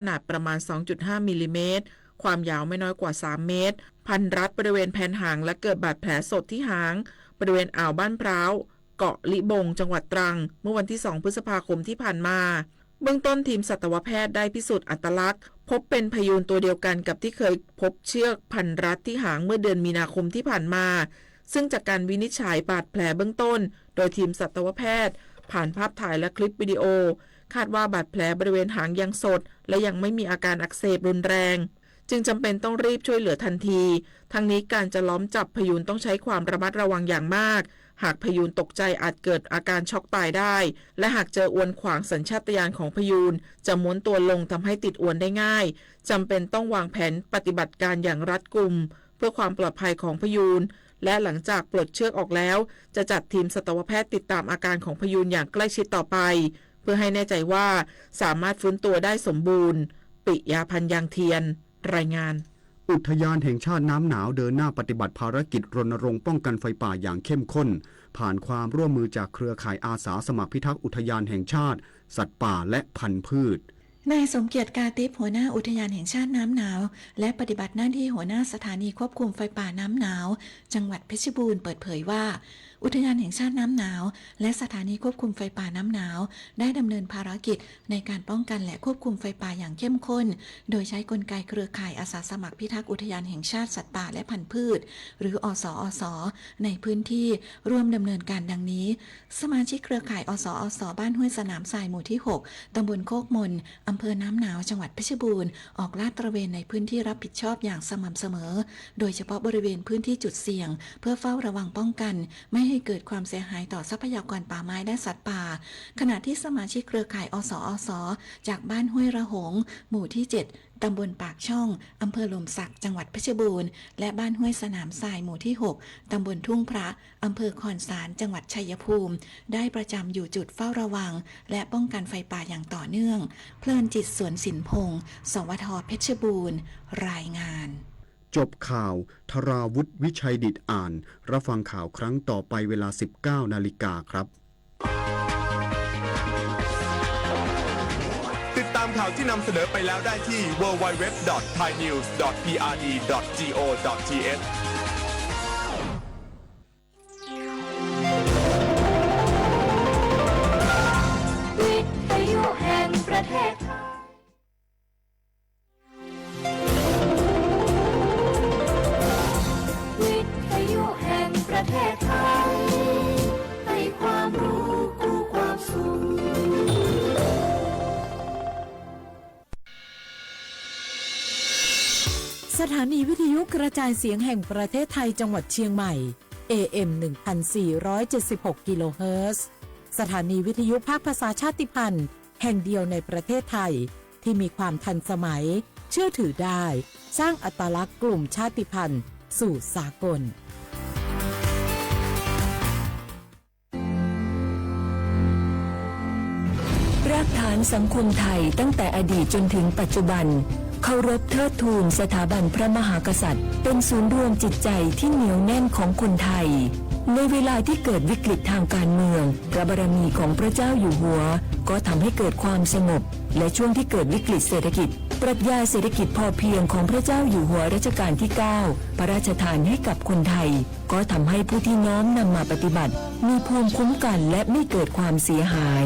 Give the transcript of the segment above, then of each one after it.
ขนาดประมาณ สองจุดห้า มิลลิเมตร ความยาวไม่น้อยกว่า สาม เมตร พันรัดบริเวณแผนหาง และเกิดบาดแผลสดที่หาง บริเวณอ่าวบ้านพร้าว เกาะลิบง จังหวัดตรัง เมื่อวันที่ สอง พฤษภาคมที่ผ่านมา เบื้องต้นทีมสัตวแพทย์ได้พิสูจน์อัตลักษณ์ พบเป็นพยูนตัวเดียวกันกับที่เคยพบเชือกพันรัดที่หางเมื่อเดือนมีนาคมที่ผ่านมา ซึ่งจากการวินิจฉัยบาดแผลเบื้องต้น โดยทีมสัตวแพทย์ ผ่านภาพถ่ายและคลิปวิดีโอ คาดว่าบาดแผลบริเวณหางยังสด และยังไม่มีอาการอักเสบรุนแรง จึงจำเป็นต้องรีบช่วยเหลือทันที ทั้งนี้การจะล้อมจับพยูนต้องใช้ความระมัดระวังอย่างมาก หากพยูนตกใจอาจเกิดอาการช็อกตายได้ และหากเจออวนขวางสัญชาตญาณของพยูน จะม้วนตัวลงทำให้ติดอวนได้ง่าย จำเป็นต้องวางแผนปฏิบัติการอย่างรัดกุม เพื่อความปลอดภัยของพยูน และหลังจากปลดเชือกออกแล้ว จะจัดทีมสัตวแพทย์ติดตามอาการของพยูนอย่างใกล้ชิดต่อไป เพื่อให้แน่ใจว่าสามารถฟื้นตัวได้สมบูรณ์ ปิยาพันธ์ ยางเทียน รายงาน อุทยานแห่งชาติน้ำหนาวเดินหน้าปฏิบัติภารกิจรณรงค์ป้องกันไฟป่าอย่างเข้มข้น ผ่านความร่วมมือจากเครือข่ายอาสาสมัครพิทักษ์อุทยานแห่งชาติ สัตว์ป่าและพันธุ์พืช นายสมเกียรติ กาติพ หัวหน้าอุทยานแห่งชาติน้ำหนาว และปฏิบัติหน้าที่หัวหน้าสถานีควบคุมไฟป่าน้ำหนาว จังหวัดเพชรบูรณ์ เปิดเผยว่า อุทยานแห่งชาติน้ำหนาว และสถานีควบคุมไฟป่าน้ำหนาว ได้ดำเนินภารกิจในการป้องกันและควบคุมไฟป่าอย่างเข้มข้น โดยใช้กลไกเครือข่ายอาสาสมัครพิทักษ์อุทยานแห่งชาติสัตว์ป่าและพันธุ์พืช หรือ อสอส ในพื้นที่ร่วมดำเนินการดังนี้ สมาชิกเครือข่าย อสอส บ้านห้วยสนามทรายหมู่ที่ หก ตำบลโคกมน อำเภอน้ำหนาว จังหวัดเพชรบูรณ์ ออกลาดตระเวนในพื้นที่รับผิดชอบอย่างสม่ำเสมอ โดยเฉพาะบริเวณพื้นที่จุดเสี่ยง เพื่อเฝ้าระวังป้องกัน ไม่ให้เกิดความเสียหายต่อทรัพยากรป่าไม้และสัตว์ป่า ขณะที่สมาชิกเครือข่าย อสอส จากบ้านห้วยระหง หมู่ที่ เจ็ด ตำบลปากช่อง อำเภอหล่มสัก จังหวัดเพชรบูรณ์ และบ้านห้วยสนามทรายหมู่ที่ หก ตำบลทุ่งพระ อำเภอคอนสาร จังหวัดชัยภูมิ ได้ประจำอยู่จุดเฝ้าระวัง และป้องกันไฟป่าอย่างต่อเนื่อง เพลินจิต สวนสินพงศ์ สวท เพชรบูรณ์ รายงาน จบข่าว ธราวุธ วิชัยดิตอ่าน รับฟังข่าวครั้งต่อไปเวลา สิบเก้านาฬิกาครับ ติดตามข่าวที่นำเสนอไปแล้วได้ที่ ดับเบิลยู ดับเบิลยู ดับเบิลยู ดอท ไทยนิวส์ ดอท พีอาร์ดี ดอท จี โอ ดอท ที เอช วิทยุแห่งประเทศไทย วิทยุแห่งประเทศไทย ให้ความรู้กู้ความสุข สถานีวิทยุกระจายเสียงแห่งประเทศไทยจังหวัดเชียงใหม่ เอเอ็ม หนึ่งพันสี่ร้อยเจ็ดสิบหก กิโลเฮิรตซ์ สถานีวิทยุภาคภาษาชาติพันธุ์แห่งเดียวในประเทศไทย ที่มีความทันสมัย เชื่อถือได้ สร้างอัตลักษณ์กลุ่มชาติพันธุ์สู่สากล รากฐานสังคมไทยตั้งแต่อดีตจนถึงปัจจุบัน เคารพเทิดทูนสถาบันพระมหากษัตริย์ เป็นศูนย์รวมจิตใจที่เหนียวแน่นของคนไทย ในเวลาที่เกิดวิกฤตทางการเมือง พระบารมีของพระเจ้าอยู่หัว ก็ทำให้เกิดความสงบ และช่วงที่เกิดวิกฤตเศรษฐกิจ ปรัชญาเศรษฐกิจพอเพียงของพระเจ้าอยู่หัวรัชกาลที่ เก้า พระราชทานให้กับคนไทย ก็ทำให้ผู้ที่น้อมนำมาปฏิบัติ มีภูมิคุ้มกันและไม่เกิดความเสียหาย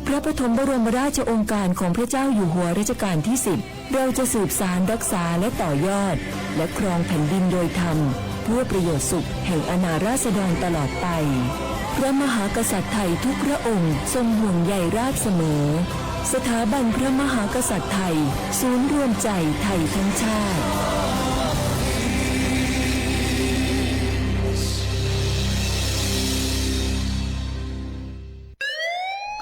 พระปฐมบรมราชโองการของพระเจ้าอยู่หัวรัชกาลที่ สิบ เราจะสืบสานรักษาและต่อยอด และครองแผ่นดินโดยธรรม เพื่อประโยชน์สุขแห่งอาณาราษฎรตลอดไป พระมหากษัตริย์ไทยทุกพระองค์ทรงห่วงใยราษฎรเสมอ สถาบันพระมหากษัตริย์ไทย ศูนย์รวมใจไทยทั้งชาติ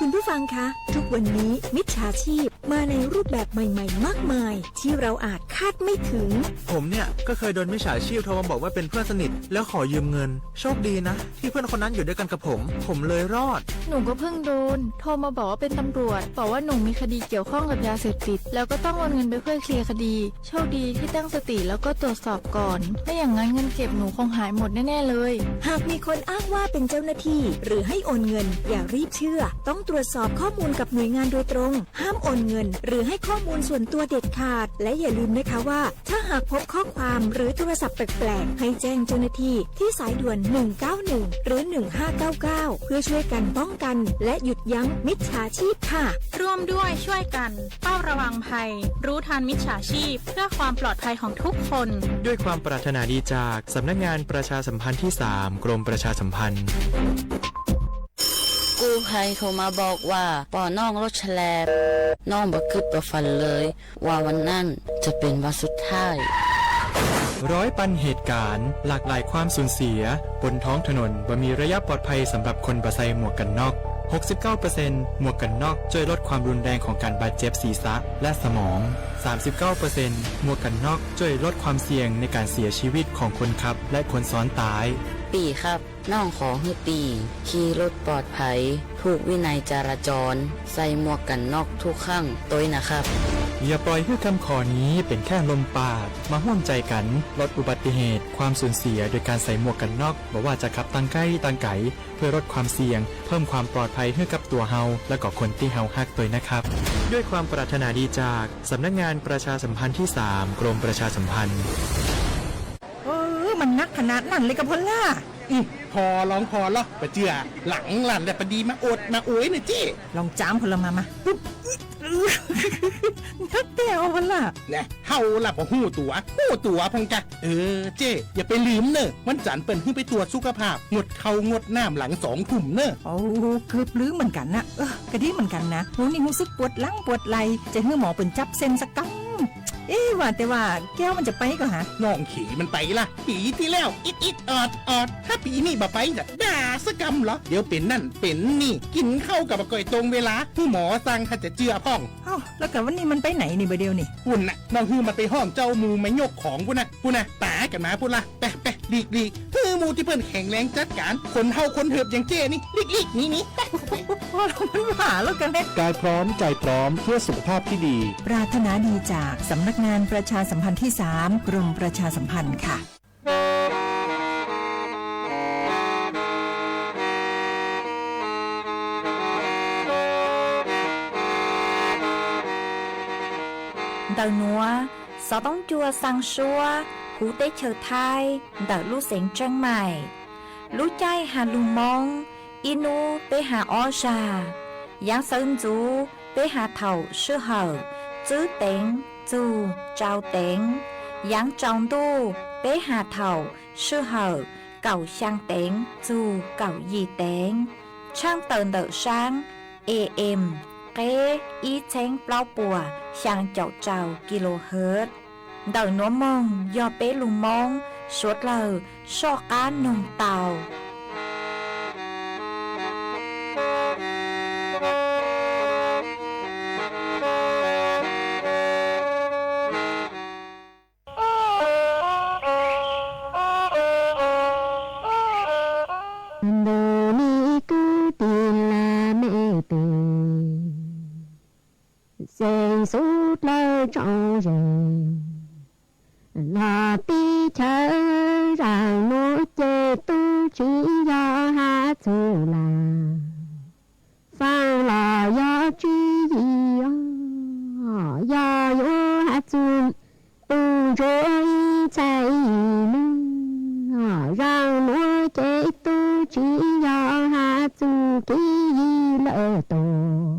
คุณผู้ฟังคะ ทุกวันนี้มิจฉาชีพมาในรูปแบบใหม่ๆ มากมาย ที่เราอาจคาดไม่ถึง ผมเนี่ยก็เคยโดนมิจฉาชีพโทรมาบอกว่าเป็นเพื่อนสนิทแล้วขอยืมเงิน โชคดีนะที่เพื่อนคนนั้นอยู่ด้วยกันกับผม ผมเลยรอด หนูก็เพิ่งโดน โทรมาบอกว่าเป็นตำรวจ บอกว่าหนูมีคดีเกี่ยวข้องกับยาเสพติด แล้วก็ต้องโอนเงินไปเพื่อเคลียร์คดี โชคดีที่ตั้งสติแล้วก็ตรวจสอบก่อน ไม่อย่างนั้นเงินเก็บหนูคงหายหมดแน่ๆเลย หากมีคนอ้างว่าเป็นเจ้าหน้าที่ หรือให้โอนเงิน อย่ารีบเชื่อ ต้องตรวจสอบข้อมูลกับหน่วยงานโดยตรง ห้ามโอนเงิน หรือให้ข้อมูลส่วนตัวเด็ดขาด และอย่าลืมนะคะว่า ถ้าหากพบข้อความหรือโทรศัพท์แปลกๆ ให้แจ้งเจ้าหน้าที่ที่สายด่วน หนึ่งเก้าหนึ่ง หรือ หนึ่งห้าเก้าเก้า เพื่อช่วยกันป้องกันและหยุดยั้งมิจฉาชีพค่ะ ร่วมด้วยช่วยกันเฝ้าระวังภัย รู้ทันมิจฉาชีพ เพื่อความปลอดภัยของทุกคน ด้วยความปรารถนาดีจากสำนักงานประชาสัมพันธ์ที่สาม กรมประชาสัมพันธ์ กู้ภัยโทรมาบอกว่าปอน้องรถแฉลบ น้องบ่คิดบ่ฝันเลยว่าวันนั้นจะเป็นวันสุดท้าย ร้อยปันเหตุการณ์ หลากหลายความสูญเสีย บนท้องถนนบ่มีระยะปลอดภัยสำหรับคนบ่ใส่หมวกกันน็อก หกสิบเก้าเปอร์เซ็นต์ หมวกกันน็อกช่วยลดความรุนแรงของการบาดเจ็บศีรษะและสมอง สามสิบเก้าเปอร์เซ็นต์ หมวกกันน็อกช่วยลดความเสี่ยงในการเสียชีวิตของคนขับและคนซ้อนท้าย ปีครับ น้องขอให้ปีขี่รถปลอดภัย ผูกวินัยจราจร ใส่หมวกกันน็อกทุกครั้งด้วยนะครับ อย่าปล่อยให้คำขอนี้เป็นแค่ลมปาก มาร่วมใจกันลดอุบัติเหตุ ความสูญเสียโดยการใส่หมวกกันน็อก บ่ว่าจะขับทางใกล้ทางไกล เพื่อลดความเสี่ยง เพิ่มความปลอดภัยให้กับตัวเฮา และก็คนที่เฮาฮักด้วยนะครับ ด้วยความปรารถนาดีจากสำนักงานประชาสัมพันธ์ที่สาม กรมประชาสัมพันธ์ เออ มันนักขนาดนั้นเลยกะพอลล่า อืม พอลองพอลอปะเจือ หลังหลั่นแต่ปะดีมาโอดมาโอยเน่อเจ้ ลองจามพอลมามาปุ๊บ นักแต้วพอลล่า แน่ เฮาล่ะบ่ฮู้ตั๋ว ฮู้ตั๋วพองกะ เออ เจ้ อย่าไปลืมเน่อ วันจันทร์เปิ้นหื้อไปตรวจสุขภาพ งดข้าวงดน้ำหลังสองทุ่มเน่อ โอ้ เกือบลืมเหมือนกันนะ เออ กะดีเหมือนกันนะ โห นี่รู้สึกปวดหลังปวดไหล่ จะหื้อหมอเปิ้นจับเส้นสักกำ เอ๊ะ ว่าแต่ว่าแก้วมันจะไปก่อหา น้องเขยมันไปละ ปีที่แล้ว อิดอิดออดออด ถ้าปีนี้บ่ไปจะด่าสักกำเหรอ เดี๋ยวเป็นนั่นเป็นนี่ กินข้าวกับบ่ก่อยตรงเวลา หื้อหมอสั่งถ้าจะเจือพ่อง เอ้า แล้วกะวันนี้มันไปไหนนี่บ่าเดียวนี่ ปุ้นน่ะ น้องหื้อมันไปห้องเจ้าหมู่มายกของปุ้นน่ะ ปุ้นน่ะ ตายกันมาปุ้นละ ไปไปหลีกหลีก หื้อหมู่ที่เปิ้นแข็งแรงจัดการ คนเฒ่าคนเถิบอย่างเจ้นี่ หลีกหลีกหนีหนี ไปไป พอลล่า มันว่าแล้วกันนะ กายพร้อมใจพร้อมเพื่อสุขภาพที่ดี ปรารถนาดีจากสำนักงานประชาสัมพันธ์ที่สาม กรมประชาสัมพันธ์ค่ะ Ntawm nuav, xov tooj cua xaa suab huv teb chaws Thaib ntawm lub xeev Tseeb Maim. Lub caij has lug Moob, ib nub peb has ob zag. Yaav xawv ntxuv peb has thaum sij hawm tswb teev txug tsau teev. Yaav tsaus ntuj peb has thaum sij hawm kaum xyaa teev txug kaum yim teev. Tshaaj tawm ntawm saab A M qeb ib txheeb plaub puas xyaa caum rau kilohertz. Ntawm nuav moog yog peb lug Moob suav dlawg soj qaab noog tau. Ntawm nej kwv tij laj mej pem, xeev xub dlawg tsoom zeej, los teb chaws zaaj nuav ces tub tsi yog hab txug lawm. Faaj los yog tswv yim, yog yuav hab txug tub ntsuag ib txhais yim lug. Zaaj nuav ces tub tsi yog hab txug kev yig lawm tuaj.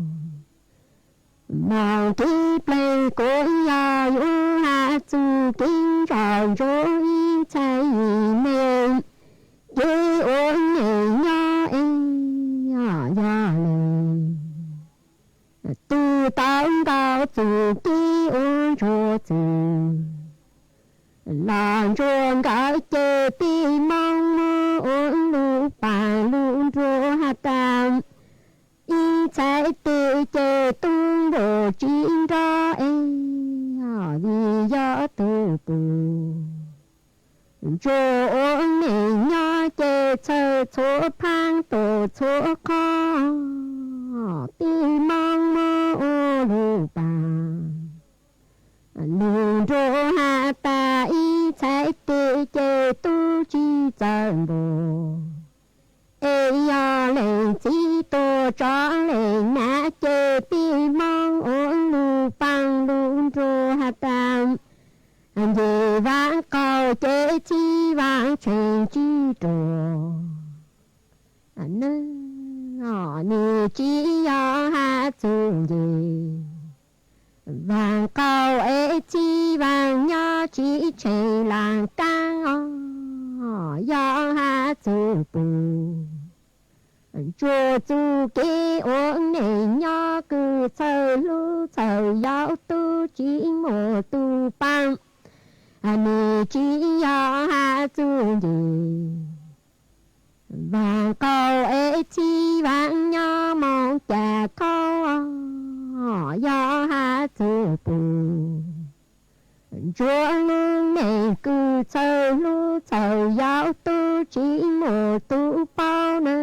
Moog kev pleg kuas yog yuav hab txug kev ntsoj ntsuag ib txhais yim neeg, kev ua neej nyob es yog le tug tau nkaus txug kev ua ntsuag txwv. Los ntsuag nkawd ces peb Moob muab ua lug paag lug nruag has tas, ib txhais tes ces tub nraug tsi nrog es, vim yog tug pum. Ntsuag ua neej nyob ces txhawm txhua phaab tuam txhua qhov, peb Moob muab ua lug paag lug nruag has tas, ib txhais tes ces tub tsi txawj npua. Es yog leej txiv tuag tso leej nam ces peb Moob ua lug tas, nce vaaj qaug ces txhib vaaj tsheej tsib rua. Nws, nws tsis yog hab txug nce vaaj qaug es txhib vaaj nyob tsis tsheej laaj kaab os, yog hab txug pug ntsuag txuj kev ua neej nyob kws txhawj hlub txhawj yau tub tsis muaj tug paab. Nws tsis yog hab txug nce vaaj qaug es txhib vaaj nyob moog ca khaub, yog hab txug pug ntsuag lub neej kws txhawj hlub txhawj yau tub tsis muaj tug paub na.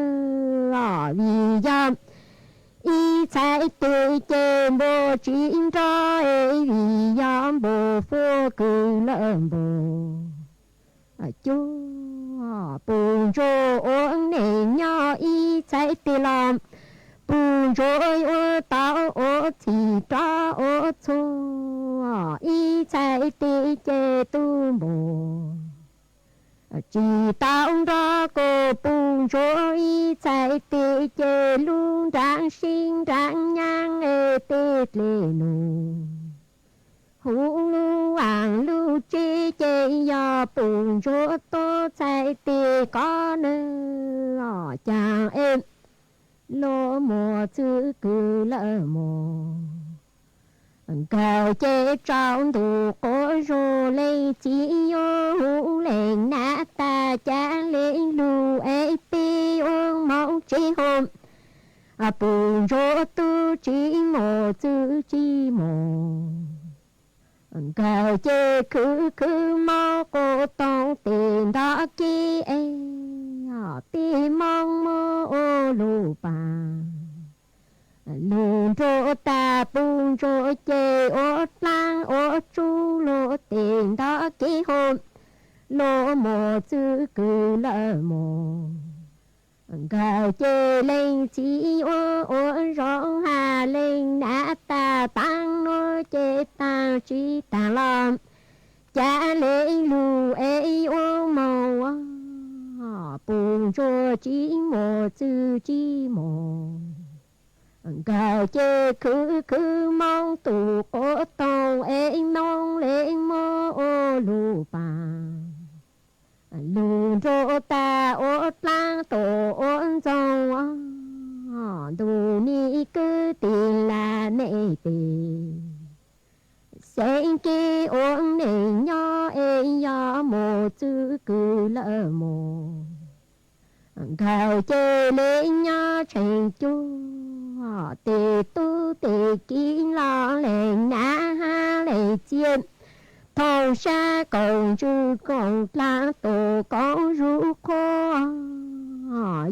Vim yog ib txhais tes ces npua tsis nrov, vim yog npua fuab kws lawm npua cuag. Pug ntsuag ua neej nyob ib txhais tes los pug ntsuag ua tau ua txhij rov ua txhua, ib txhais tes ces tub npua tsis tau nrov kuj pug ntsuag ib txhais tes ces lub nraab sib nraab nyaab es tej dlej num huv lub vaaj lub tsev ces yog pug ntsuag tuab txhais tes koj na. Caag es luag muaj txwv kws lawm mog. Nkawd ces tsaus ntuj quav zug leej txiv yuav huv leej nam tas cav leej lug es peb yuav moog tsev hov. Pug ntsuag tub tsis muaj txwv tsis muaj, nkawd ces khwv khwv mob quas toog tes nrov kev es, tej moog muab ua lug paag. Lug nruag tas pug ntsuag ces ua dlaab ua tsub luag tes nrov kev hov, luag muaj txwv kws lawm mog. Nkawd ces leej txiv ua ua zoo hab leej nam tas taag nuav ces taag tsis taag los, cav leej lug es ua moog, pug ntsuag tsis muaj txwv tsis muaj. Nkawd ces khwv khwv moog tus quav toog es moog leej muab ua lug paag. Lug nruag tas ua dlaab tuam ua ntxoog, ntuj nim kwv tij lam mej pem. Xeeb kev ua neej nyob es yog muaj txwv kws lawm mog. Nkawd ces leej nyob tsheej cuag, tes tub tes kiv los leej nam hab leej txiv, thooj sab koom ntswg koom dlaab tuam koom zuj qhuav,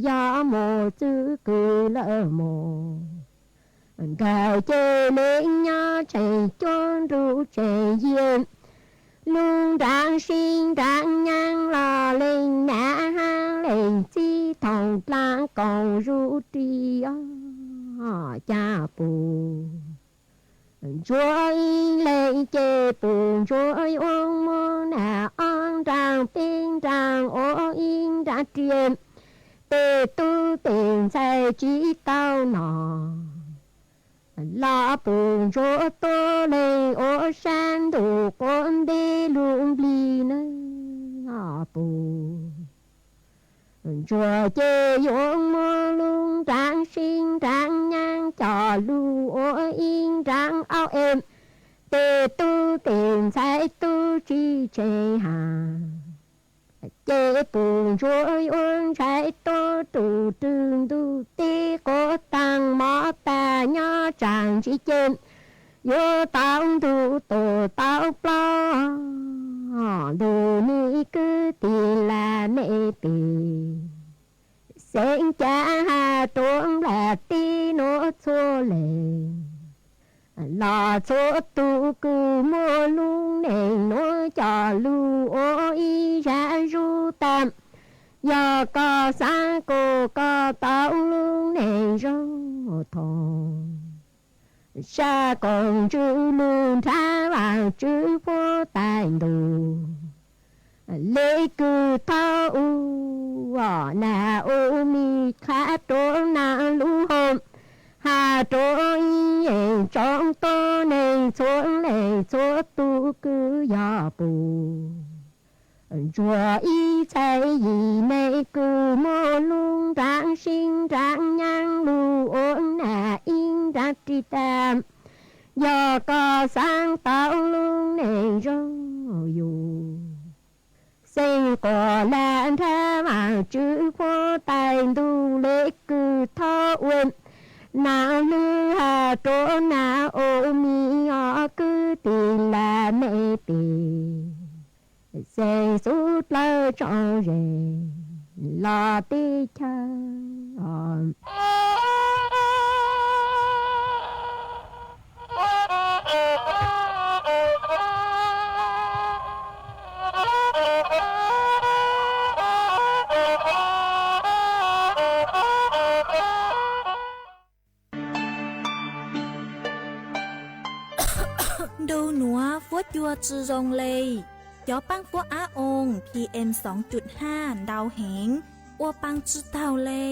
yog muaj txwv kws lawm mog. Nkawd ces leej nyob tsheej cuag nruj tsheej yias, lub nraab sib nraab nyaab los leej nam hab leej txiv thooj dlaab koom zuj ris, cav pug ntsuag ib leeg ces pug ntsuag yuav muab nam ob nraag peb nraag ua ib nraag riam, tej tub tej ntxhais tsis tau noj. Los pug ntsuag tuab leeg ua sab ntuj quav ntev lug nplig na. Pug ntsuag ces yuav muab lub nraab sib nraab nyaab coj lug ua ib nraab aub es, tej tub tej ntxhais tub tsis tsheej has. Ces pug ntsuag yuav ntshai tuab rug rwg ntug teb quav taag mob tas nyob tsaam ntsis ces yuav tau ntug tuam tau plaub. Ntuj nim kwv tij lam mej pem, xeeb cav has rua nplaj teb nuav txhua leej. Los txhua tug kws muaj lub neej nuav coj lug ua ib zag zug tas, yog koj xaav kuas koj tau lub neej zoo thaus. sab koom ntsws lug nrhav Vaajtswv huab tais ntuj le kws thaub u, nas u mi qha rua nas lub hoo, has rua ib yeej tsoob tuab neeg txhua leej txhua tug kws yog puj. Ntsuag ib txhais yim neeg kws muaj lub nraav sib nraav nyaab lug ua nas ib nraav ris tag. Yog koj xaav tau lub neej zoo yug, xeeb quas laj nrhav Vaajtswv huab tais ntuj le kws thaub ua, nas lwg has rua nas u mi, ob kwv tij laj mej tij, xeeb xub dlawg tso ze los teb chaws. Ntu nuav fuab cua tsi zoo le, cov paab fuab ab oo P M xoo cuj haj ntau heev, ua paa tsi taug le.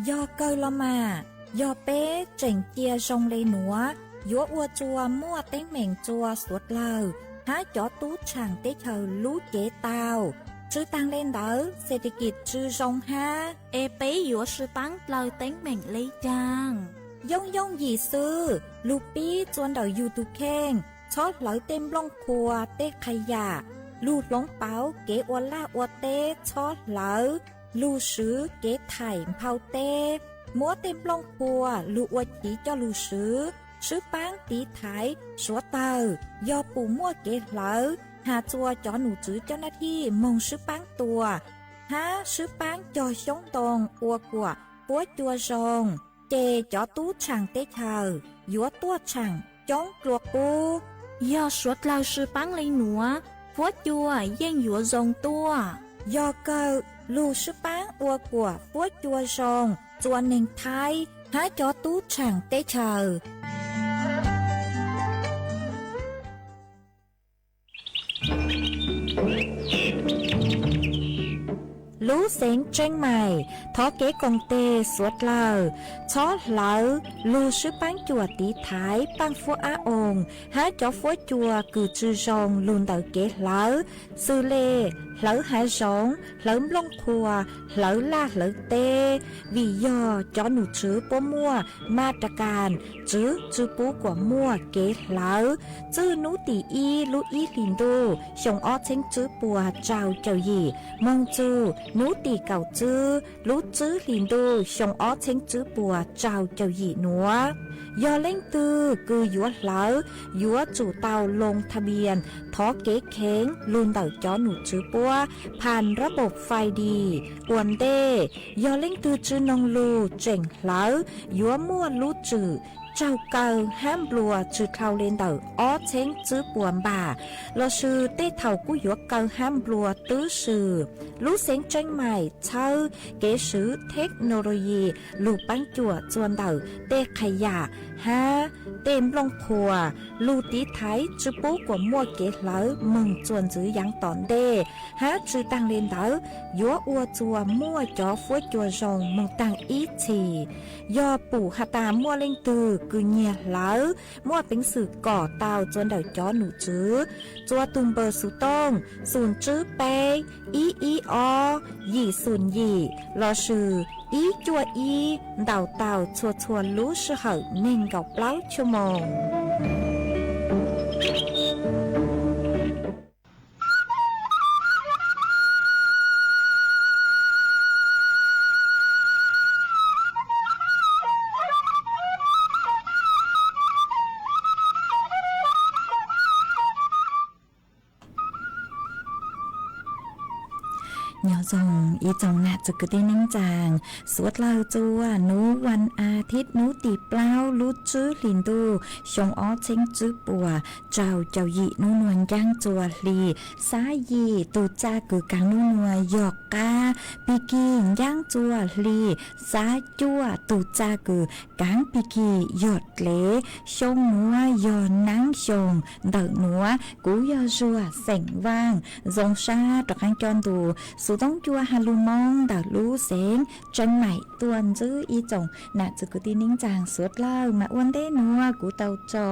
Yog kawg los mas, yog peb tseem cia zoo le nuav, yuav ua rua muaj teeb meem rua suav dlawg hab cov tub tshaam teb chaws lub cev tau. Tsi taag le ntawd, xes tes kis tsi zoo hab, es peb yuav sib paab dlaws teeb meem le caag? Yooj yooj yim xwb, lug pib rua ntawm yug tug kheej, txhob hlawv tej nplooj qhuav tej qha yam, lug hloov pauv kev ua laj ua teb txhob hlawv, lug swv kev thaim nphau teb, muab tej nplooj qhuav lug ua chiv coj lug swv, sib paab tiv thaiv suav dlawg. Yog pum muaj kev hlawv, has rua cov num tswv coj nab thij moog sib paab tua, hab sib paab cog xyoob ntoo ua kuam fuab cua zoo, ces cov tub tshaam teb chaws yuav tuaj tshaam coob dlua qub. Yog suav dlawg sib paab le nuav, fuab cua yeej yuav zoo tuaj. Yog kawg, lug sib paab ua kuam fuab cua zoo rua neeg Thaib hab cov tub tshaam teb chaws. Lub xeev Tseeb Maim thov kev koom teg suav dlawg txhob hlawv lug sib paab cuam tiv thaiv paaj fuab ab oo hab cov fuab cua kws tsi zoo lug ntawm kev hlawv, xws le hlawv hav zoov, hlawv nplooj qhuav, hlawv laj hlawv teb, vim yog cov num tswv puab muaj ma ra kas tswv tsi pub kuam muaj kev hlawv. Txwj nub tim ib lub ib hlis ntuj xyoo ob txheeb tswb puas rau caum yim moog txug nub tim kaum tswb lub tswb hlis ntuj xyoo ob txheeb tswb puas rau caum yim nuav. Yog leej twg kws yuav hlawv, yuav tsum tau loo tha npias thov kev kheev lug ntawm cov num tswv puab phas rab npaum fais dis ua ntej. Yog leej twg tsi noog lug tseem hlawv, yuav muaj lub tswm raug kaw hab nplua tsi dhau le ntawm ob txheeb tswb puas npam, lossis tej thaum kuj yuav kaw hab nplua twb swm. Lub xeev Tseeb Maim txhawb kev swv theknologi lug paab cuam rua ntawm tej qha yam hab tej nplooj qhuav lug tiv thaiv tsi pub kuam muaj kev hlawv moog rua ntxiv yaav tom ntej, hab tsi taag le ntawd yuav ua rua muaj cov fuab cua zoo moog taag ib txhis. Yog pum has tas muaj leej twg kws nyiag hlawv, muaj peev xwm kom tau rua ntawm cov num tswv rua tug npawb xov tooj xum tswb peb ib ib ob yim xum yim lossis ib cuaj ib ntaus tau txhua txhua lub sij hawm neeg nkaum plaub cuaj moos. Nyob zoo ib tsoom nam txwv kwv tij neej tsaa, suav dlawg txua hnub vas as thiv hnub tim plaub lub tswb hlis ntuj xyoo ob txheeb tswb puas rau caum yim hnub nuav ncaaj txua hli xab yim tug txaj kws kaav hnub nuav yog qaab pig kig ncaaj txua hli xab cuaj tug txaj kws kaav pig kig yog dlev. Xyoo nuav yog naab xyoo ntawm nuav. Kuv yog Zuag xeem Vaaj, zoo sab rov qaab coj ntus xuv toob cua has lug moo ntawm lub xeev Tseeb Maim tuaj ntsib ib tsoom nam txwv kwv tij neej tsaa suav dlawg. Mas ua ntej nuav kuv tau tso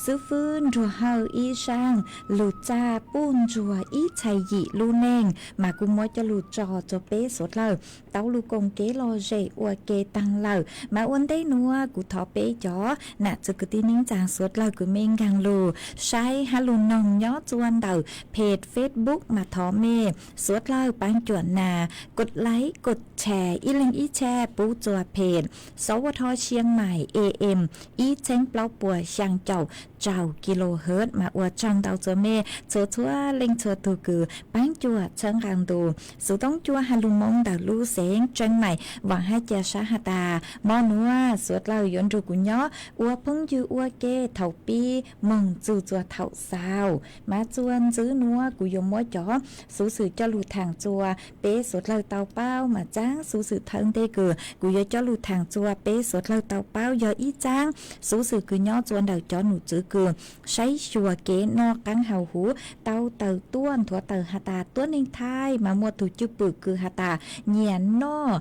xwb fwb nruag hawj ib zaaj lug txaj puj ntsuag ib txhais yim lub neej mas kuv muab coj lug tso rua peb suav dlawg tau lug koom kev lom zem ua ke taag lawm. Mas ua ntej nuav kuv thov peb cov nam txwv kwv tij neej tsaa suav dlawg kws mej nkaag lug saib hab lug noog nyob txua ntawm peg Facebook mas thov mej suav dlawg paab cuam nas kos laib kos tshas ib leeg ib tshaj pub txua peg Sov Ua Tho Xiaang Maim A M ib txheeb plaub puas xyaa caum rau kilohertz mas ua tsaug ntau txua mej txhua txhua leej txhua tug kws paab cuam txhawb nqaa ntus xuv toob cua has lug moo ntawm lub xeev Tseeb Maim. Vaam hab ca sab has tas mo nuav suav dlawg yuav nrug kuv nyob ua phooj ywg ua ke thaum pib moog txug txua thaum xaus. Mas txua ntswb nuav kuv yuav muab cov xuv xwm coj lug thaam txua peb suav dlawg tau paub. Mas txaab xuv xwm thawj ntej kws kuv yuav coj lug thaam txua peb suav dlawg tau paub yog ib txaab xuv xwm kws nyob txua ntawm cov num txwv kws saib xyuas kev noj qaab haus huv tau tawm tuaj nthuav tawm has tas tuab neeg Thaib mas muaj tug cwj pwm kws has tas nyiam noj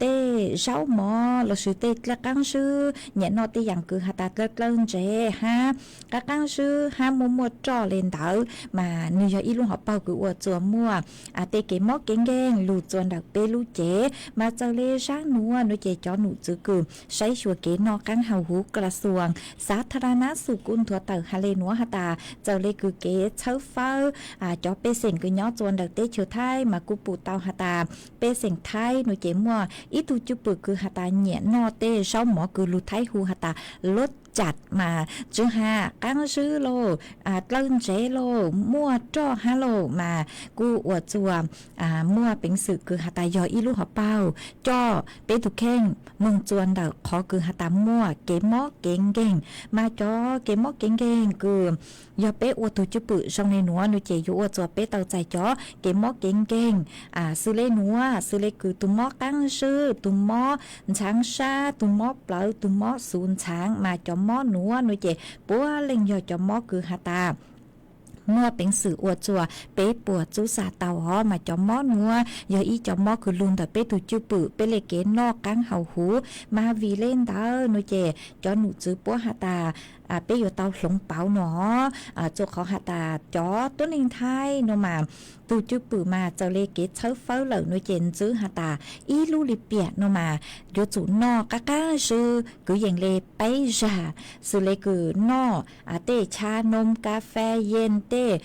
tej zaub mov lossis tej dlawb qaab zwb, nyiam noj tej yaam kws has tas dlawb dlawb ntsev hab qaab qaab zwb hab muaj muaj roj le ntawd. Mas nwg yog ib lub hauv paug kws ua txua muaj tej kev mob kev nkeeg lug txua ntawm peb lub cev. Mas txawm le zaab nuav nuav ces cov num txwv kws saib xyuas kev noj qaab haus huv kala xuas xav tha ra nab xum kuj nthuav tawm has le nuav has tas txawm le kws kev txhawb fawb cov pej xeem kws nyob txua ntawm teb chaws Thaib mas kuj pum tau has tas pej xeem Thaib nuav ces muaj ib tug cwj pwm kws has tas nyiam noj tej zaub mov kws lug Thaib hu has tas lub cam mas tsw has qaab zwb lauj, dlawb ntsev lauj, muaj roj hab lauj mas kuj ua txua muaj peev xwm kws has tas yog ib lub hauv paug coj peb tug kheej moog txua ntawm qhov kws has tas muaj kev mob kev nkeeg. Mas cov kev mob kev nkeeg kws yog peb ua tug cwj pwm zoo le nuav nuav ces yuav ua txua peb tau txais cov kev mob kev nkeeg xws le nuav, xws le kws tug mob qaab zwb, tug mob ntxhaav sab, tug mob plawv, tug mob xuv ntxhaav. Mas cov mob nuav nuav ces puav leej yog cov mob kws has tas muaj peev xwm ua txua peb puas txub xav tau os. Mas cov mob nuav yog ib cov mob kws lug ntawm peb tug cwj pwm peb le kev noj qaab haus huv. Mas vim le ntawd nuav ces cov num txwv puab has tas peb yuav tau hloov pauv nuav, txua qhov has tas cov tuab neeg Thaib nuav mas tug cwj pwm mas txawm le kev txhawb fawb lawm nuav ces ntxwb has tas ib lub lim piam nuav mas yuav tsum noj qaab qaab zwb kwv yees le peb zag, xws le kws noj tej tshab noom, kas fes, yees, tej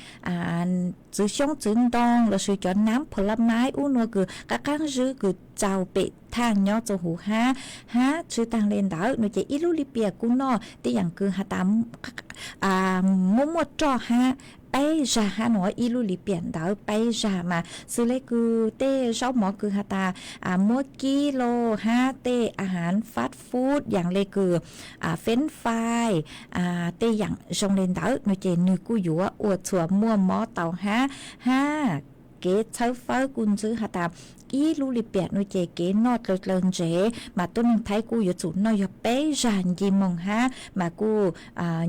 txwv xyoob txwv ntoo lossis cov nab pha la maib ub nuav kws qaab qaab zwb kws txaus pem thaaj nyob txua huv hab, hab tsi taag le ntawd nuav ces ib lub lim piam kuj noj tej yaam kws has tas muaj muaj roj hab peb zag hab nuav ib lub lim piam ntawd peb zag. Mas xws le kws tej zaub mov kws has tas muab kib lauj hab tej a haav fast food yaam le kws french fry tej yaam zoo le ntawd nuav ces nwg kuj yuav ua txhua muaj mob tau hab, hab kev txhawb fawb kuj ntxwb has tas ib lub lim piam nuav ces kev noj dlaws dlaws ntsev mas tuab neeg Thaib kuj yuav tsum noj yog peb zag nce moog hab. Mas kuj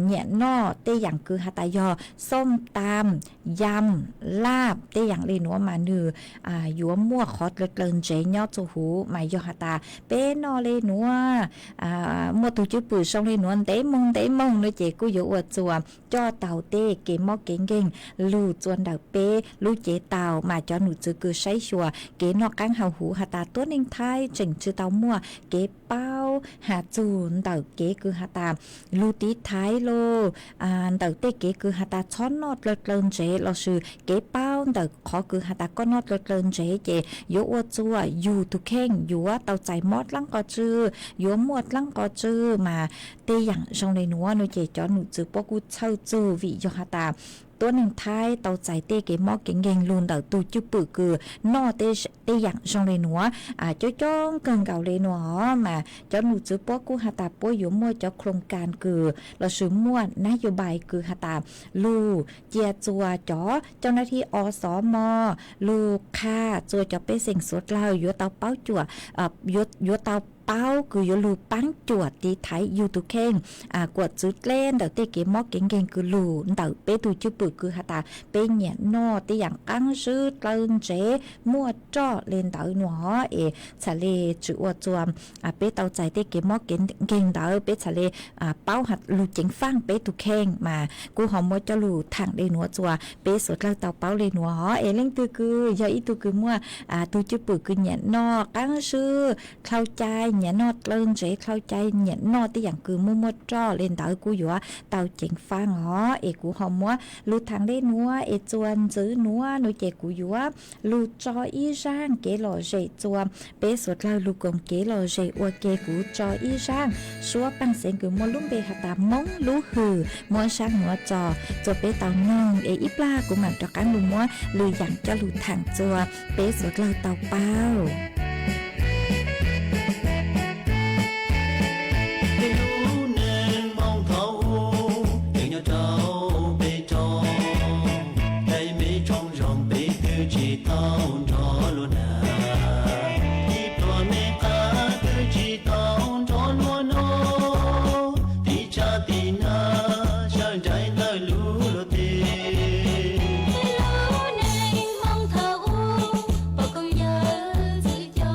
nyiam noj tej yaam kws has tas yog xooj tam, yam, laj tej yaam le nuav mas nwg yuav muaj qhov dlaws dlaws ntsev nyob txua huv. Mas yog has tas peb noj le nuav muaj tug cwj pwm zoo le nuav ntev moog ntev moog nuav ces kuj yuav ua txua coj tau tej kev mob kev nkeeg lug txua ntawm peb lub cev tau. Mas cov num txwv kws saib xyuas kev noj qaab haus huv has tas tuab neeg Thaib tseem tsi tau muaj kev paub has txug ntawm kev kws has tas lug tiv thaiv los ntawm tej kev kws has tas txhob noj dlaws dlaws ntsev lossis kev paub ntawm qhov kws has tas koj noj dlaws dlaws ntsev ces yuav ua txuas yug tug kheej yuav tau txais mob dlaab qhov tsw, yuav muaj dlaab qhov tsw mas tej yaam zoo le nuav no ces cov num txwv puab kuj txhawj txug vim yog has tas tuab neeg Thaib tau txais tej kev mob kev nkeeg lug ntawm tug cwj pwm kws noj tej yaam zoo le nuav coob coob kawg nkaus le nuav os mas cov num txwv puab kuj has tas puab yuav muaj cov khloos kas kws lossis muaj nab yog npais kws has tas lug cia txuas cov coj nab thib o xov mog lug qha txuas cov pej xeem suav dlawg yuav tau paub cuam yuav tau paub kws yuav lug paab cuam tiv thaiv yug tug kheej kuam txwv dleb ntawm tej kev mob kev nkeeg kws lug ntawm peb tug cwj pwm kws has tas peb nyam noj tej yaam qaab zwb dlaws ntsev muaj roj le ntawd nuav es txhaj le tsi ua txuas peb tau txais tej kev mob kev nkeeg ntawd peb txhaj le paub lug ceev faaj peb tug kheej mas kuj ho muab coj lug thaam le nuav txuas peb suav dlawg tau paub le nuav os es leej twg kws yog ib tug kws muaj tug cwj pwm kws nyam noj qaab zwb dlhau cai nyam noj dlaws ntsev dlhau cai nyam noj tej yaam kws muaj muaj roj le ntawd kuj yuav tau ceev faaj os es kuv ho muab lug thaam le nuav es txuas ntxiv nuav no ces kuv yuav lug tso ib zaaj kev lom zem txuas peb suav dlawg lug koom kev lom zem ua ke kuv tso ib zaaj suab paaj xeev kws muaj lub npe has tas Moob lub hws muab zaaj nuav tso txuas peb tau noog es ib plag kuv maam rov qaab lug muab lwm yaam coj lug thaam txuas peb suav dlawg tau paub. Tej lub neej Hmoob thaum ub ces nyob rau peb tsoom, tej me tsoom zoo peb twb tsis tau nrog luag nag, ib pluag me qab twb tsis tau nrog luag noj, tiv tshav tiv nag sawv nraim ntawm lub luag teb. Tej lub neej Hmoob thaum ub pom koob yawg txwv coj,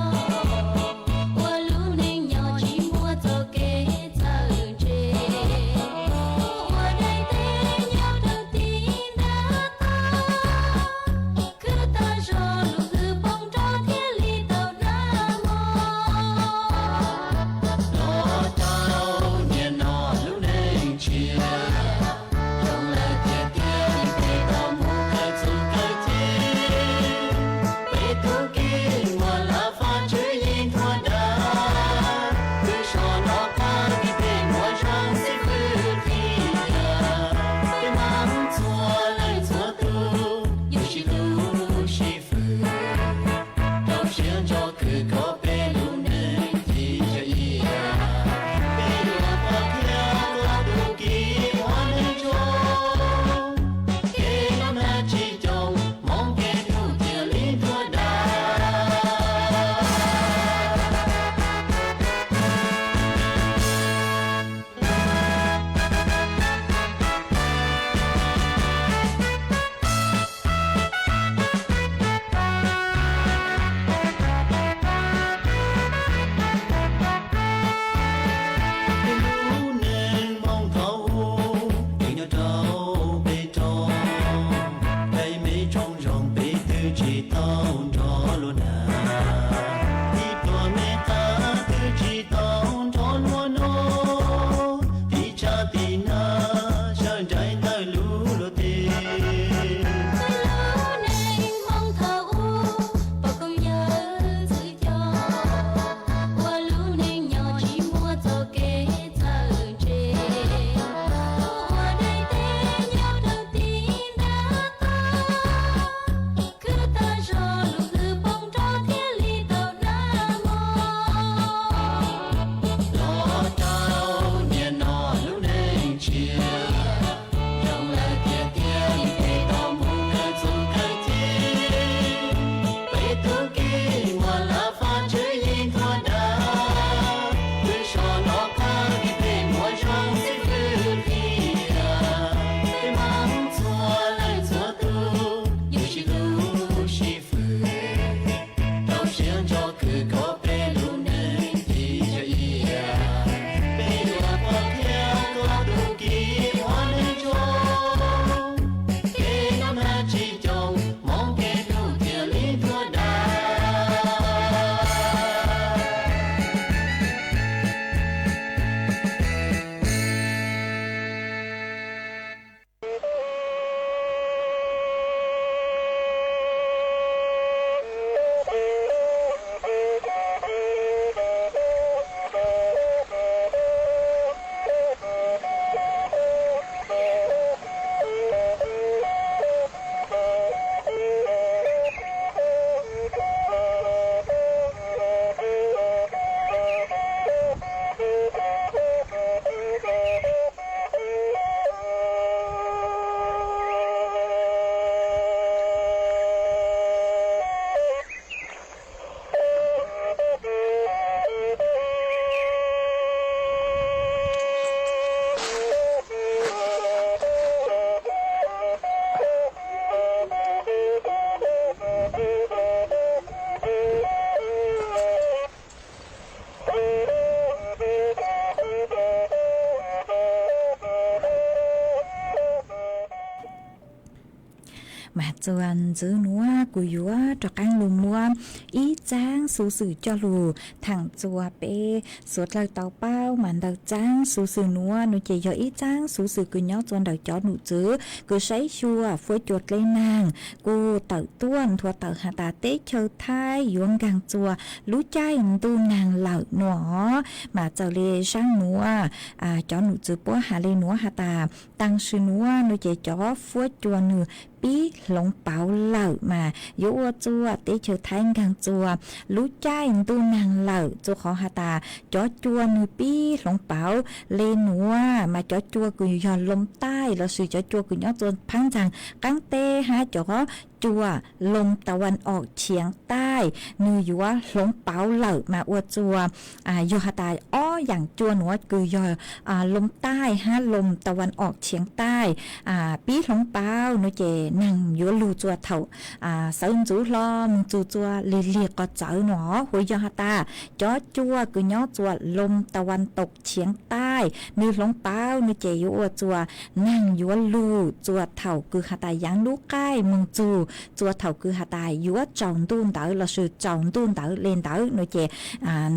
Mas txuas ntxiv nuav kuv yuav rov qaab lug muab ib txaab xuv xwm coj lug thaam txuas peb suav dlawg tau paub. Mas ntawm txaab xuv xwm nuav nua ces yog ib txaab xuv xwm kws nyob txuas ntawm cov num txwv kws saib xyuas fuab cua dleb naag kuj tawm tuaj nthuav tawm has tas teb chaws Thaib yuav nkaag txuas lub caij ntuj naag lawm nua. Mas txawm le zaaj nuav, cov num txwv puab has le nuav has tas taag sim nuav nua ces cov fuab cua nwg pib hloov pauv lawm mas yuav ua txuas teb chaws Thaib nkaag txuas lub caij ntuj naag lawm, txuas qhov has tas cov cua nwg pib hloov pauv le nuav mas cov cua kws yog loo taij lossis cov cua kws nyob txuas phaab ntxaag qaab teb hab cov cua loo tau vas om tshiav taij nwg yuav hloov pauv lawm mas ua txuas yog has tas ob yaam cua nuav kws yog loo taij hab loo tau vas om tshiav taij pib hloov pauv nua ces naag yuav lug txuas thaum sawv ntxuv hlo moog txug txuas lig lig qhov txawv nua. Hu yog has tas cov cua kws nyob txuas loo tau vas tau tshiav taij nwg hloov pauv nua ces yuav ua txuas naag yuav lug txuas thaum kws has tas yaav lub qaij moog txug txuas thaum kws has tas yuav tsaus ntuj ntawd lossis tsaus ntuj ntawd le ntawd nua ces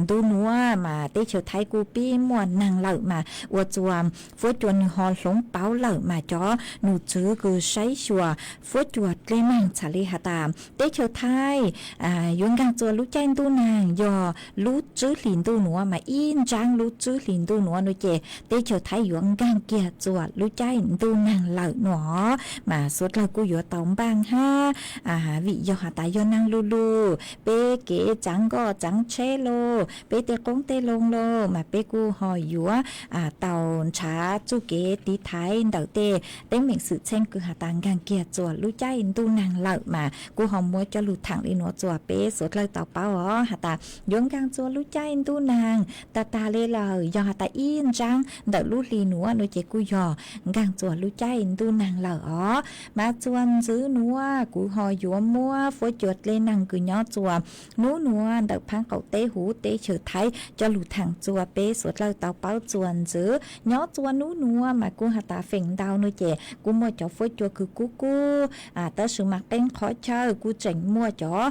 ntu nuav mas teb chaws Thaib kuj pib muaj naag lawm mas ua txuas fuab cua nwg ho hloov pauv lawm mas cov num txwv kws saib xyuas fuab cua dleb naag txhad le has tas teb chaws Thaib yuav nkaag txuas lub caij ntuj naag yog lub tswb hlis ntuj nuav mas ib ntsaab lub tswb hlis ntuj nuav nua ces teb chaws Thaib yuav nkaag kiag txuas lub caij ntuj naag lawm nua. Mas suav dlawg kuj yuav tau npaaj hab vim yog has tas yog naag lug lug peb kev tsaav nkoj tsaav tsheb los peb tej qoob tej loo los mas peb kuj ho yuav tau nrhav txuj kev tiv thaiv ntawm tej teeb meem xwm txheej kws has tas nkaag kiag txuas lub caij ntuj naag lawm mas kuj ho muab coj lug thaam le nuav txuas peb suav dlawg tau paub os has tas yuav nkaag txuas lub caij ntuj naag tag tag le lawm yog has tas ib ntsaab ntawm lub hli nuav nua ces kuj yog nkaag txuas lub caij ntuj naag lawm os. Mas txuas ntxiv nuav kuv ho yuav muab fuab cua dleb naag kws nyob txuas nub nuav ntawm phaab qaum teb huv teb chaws Thaib coj lug thaam txuas peb suav dlawg tau paub txuas ntxiv. Nyob txuas nub nuav mas kuj has tas feem ntau nua ces kuj muaj cov fuab cua kws kub kub tab sis mas qee qhov chaw kuj tseem muaj cov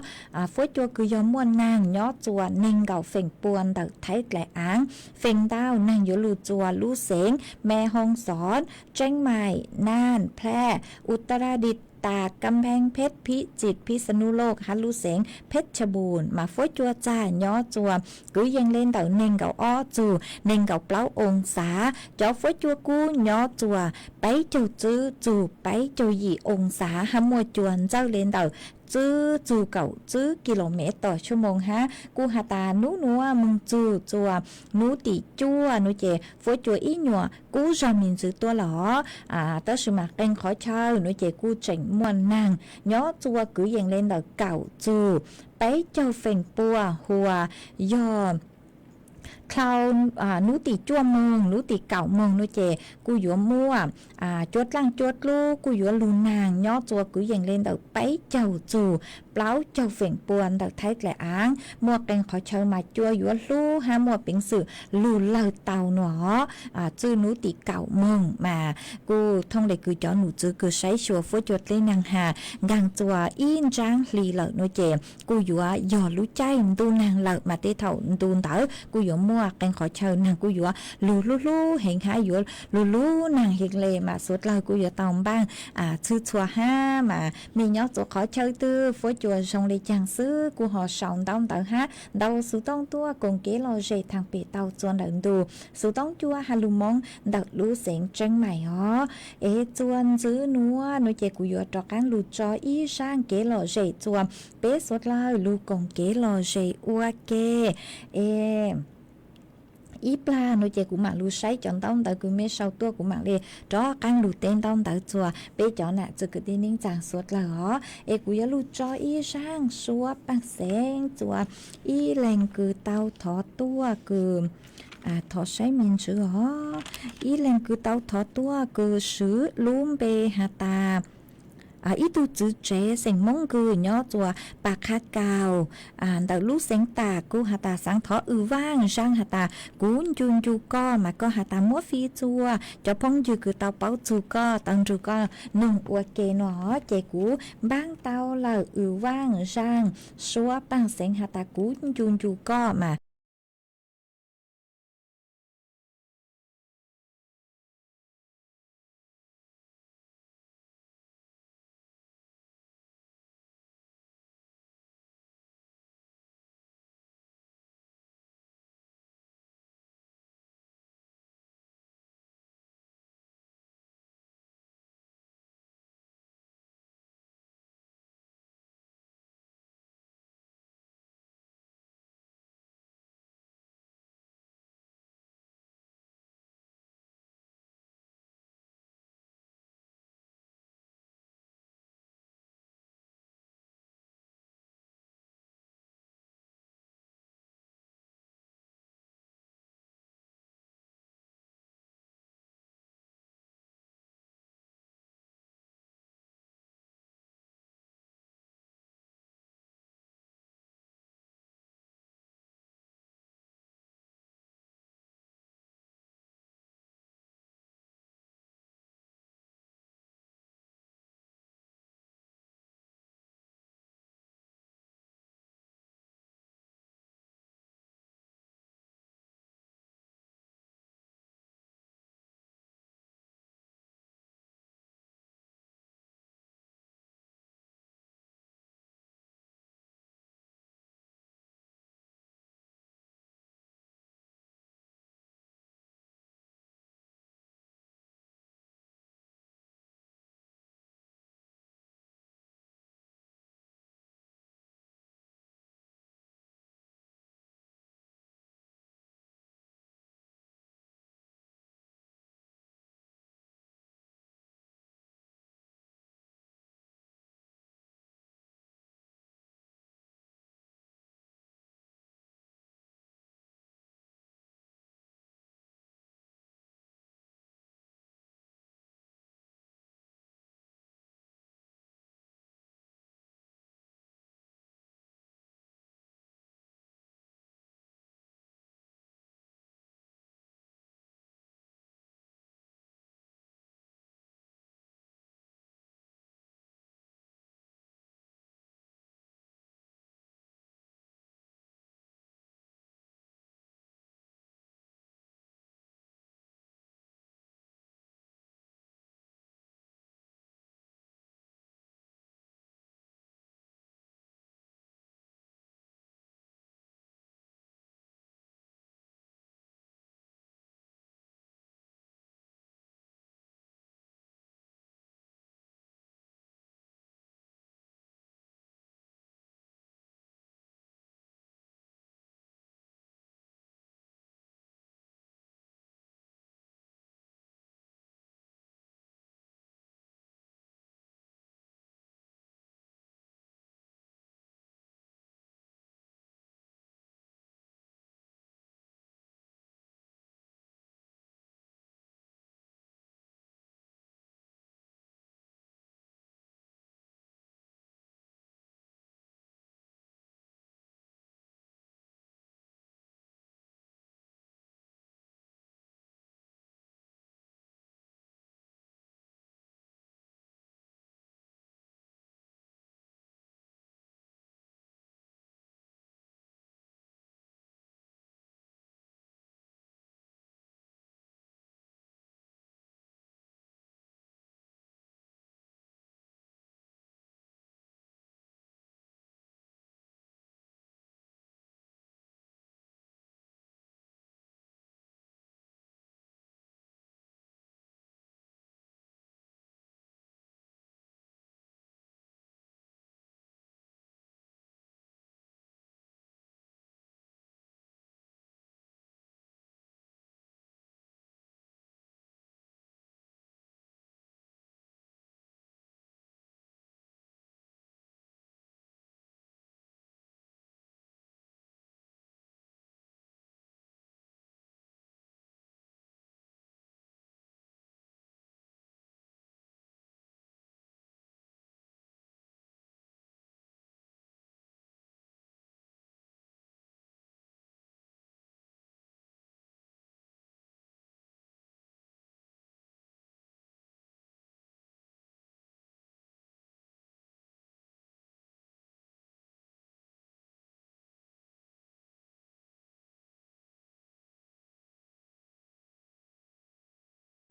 fuab cua kws yog muaj naag nyob txuas neeg nkaum feem pua ntawm Thaib dlaim aav. Feem ntau naag yuav lug txuas lub xeev Me Hoo Xov, Tseeb Maim, Naj, Plaj, Utaradit, Tas, Kam Pheej Phej, Phij Txit, Phij Xa Nub Loj hab lub xeev Phej Tshaj Npum mas fuab cua txag nyob txuas kwv yees le ntawm neeg nkaum ob txug neeg nkaum plaub oo xav. Cov fuab cua kub nyob txuas peb caug tswb txug peb caug yim oo xav hab muaj cua ntxawj le ntawm tswb txug kaum tswb kis lus mev tom tshua moos hab. Kuj has tas nub nuav moog txug txuas nub tim cuaj nua ces fuab cua ib nyuas kub zog me ntsis tuab lawm os. Tab sis mas qee qhov chaw nua ces kuj tseem muaj naag nyob txuas kwv yees le ntawm kaum txug peb caug feem pua hua yog dlhau nub tim cuaj moos nub tim kaum moos nua ces kuj yuav muaj cua dlaaj cua dlub kuj yuav lug naag nyob txuas kwv yees le ntawm peb caug txug plaub caug feem pua ntawm Thaib dlaim aav. Muaj qee qhov chaw mas cua yuav hlub hab muaj peev xwm lug lawg tau nua os. Txwj nub tim kaum moos mas kuj thooj le kws cov num txwv kws saib xyuas fuab cua dleb naag has nkaag txuas ib ntsaab hli lawm nua ces kuj yuav yog lub caij ntuj naag lawm mas tej thaum ntu ntawd kuj yuav muaj qee qhov chaw naag kuj yuav lug hlub hlub heev hab yuav lug lub naag heev le mas suav dlawg kuj yuav tau npaaj txhwj txhua hab mas mej nyob txuas qhov chaw twg fuab cua zoo le caag xwb kuj ho sau ntaub ntawv hab ntau xuv tooj tuaj koom kev lom zem thaam pem tau txuas ntawm ntu xuv tooj cua has lug Moob ntawm lub xeev Tseeb Maim os. Es txuas ntxiv nuav nua ces kuv yuav rov qaab lug tso ib zaaj kev lom zem txuas peb suav dlawg lug koom kev lom zem ua ke. Es ib plag nua ces kuv maam lug saib cov ntaub ntawv kws mej sau tuaj kuv maam le rov qaab lug teb ntaub ntawv txuas peb cov nam txwv kwv tij neej tsaa suav dlawg os. Es kuv yuav lug tso ib zaaj suab paaj xeeb txuas ib leeg kws tau thov tuaj kws, thov saib me ntswv os, ib leeg kws tau thov tuaj kws swv lub npe has tas Ib tug txwv tsev xeem Moob Kws nyob txuas Pas Qha Kaus ntawm lub xeev Tam kuj has tas xaav thov ua vaaj zaaj has tas kuv ncu ncu koj mas koj has tas muab fij txhua cov phooj ywg kws tau paub txug koj, tau nrug koj noog ua ke no ces kuv npaab tau lawm, ua vaaj zaaj suab paaj xeev has tas kuv ncu ncu koj mas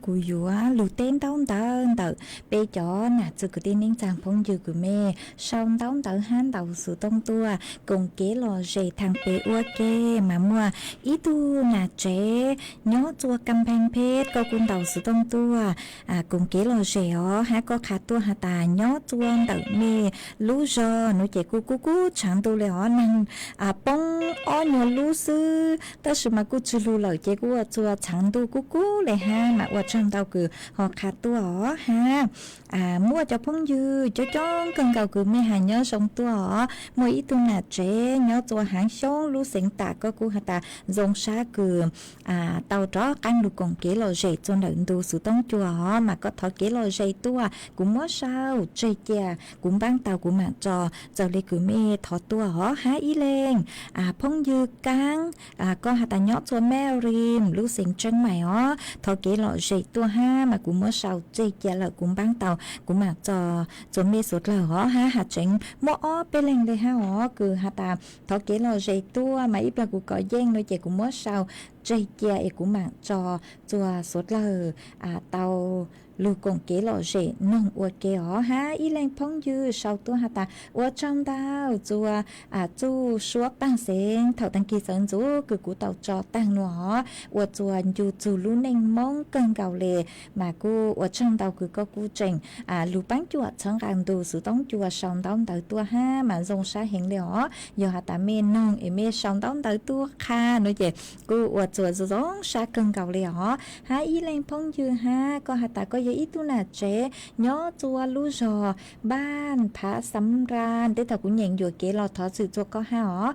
Kuv yuav lug teb ntaub ntawv ntawm peb cov nam txiv kwv tij neej tsaa phooj ywg kws mej sau ntaub ntawv hab ntaus xuv tooj tuaj koom kev lom zem thaam peb ua ke. Mas muaj ib tug nam tsev nyob txua Kam Pheej Pheej, koj kuj ntaus xuv tooj tuaj koom kev lom zem os, hab koj qha tuaj has tas nyob txua ntawm mej lub zog nuav ces kuj kub kub tshaav ntuj le os, neeg poob ob nyuag lub xwb, tab sis mas kuj tsi lug lawm ces kuj ua txua tshaav ntuj kub kub le hab. Mas ua tsaug ntau kws ho qha tuaj os hab muaj cov phooj ywg coob coob kawg nkaus kws mej has nyob zoo tuaj os. Muaj ib tug nam tsev nyob txua Haav Xyoob lub xeev Tam, koj kuj has tas zoo sab kws tau rov qaab lug koom kev lom zem txua ntawm ntu xuv tooj cua os, mas koj thov kev lom zem tuaj kuv muab sau tseg cia kuv npaab tau kuv maam tso, txawm le kws mej thov tuaj os. Hab ib leeg phooj ywg Kaab, koj has tas nyob txua Mem Rim lub xeev Tseeb Maim os, thov kev lom zem tuaj hab mas kuv muab sau tseg cia lawm kuv npaab tau kuv maam tso txua mej suav dlawg os. Hab has tseev muaj ob peb leeg le hab os kws has tas thov kev lom zem tuaj, mas ib plag kuv kov yeej nuav ces kuv muab sau tseg cia es kuv maam tso txua suav dlawg tau lug koom kev lom zem noog ua ke os. Hab ib leeg phooj ywg sau tuaj has tas ua tsaug ntau txua txuj suab paag xeev thaum taag kis txawv ntxuv kws kuv tau tso taag nuav os, ua txua ncu txug lub neej Moob kawg nkaus le. Mas kuj ua tsaug ntau kws koj kuj tseem lug paab cuam txhawb nqaa ntu xuv tooj cua sau ntaub ntawv tuaj hab mas zoo sab heev le os. Yog has tas mej noog es mej sau ntaub ntawv tuaj qha nuav ces kuj ua txua zoo sab kawg nkaus le os. Hab ib leeg phooj ywg hab koj has tas koj yog ib tug nam tsev nyob txua lub zog Npaaj Phav Xav Nraa, teb thaum kuv nyeem yuam kev los thov txim txua koj hab os.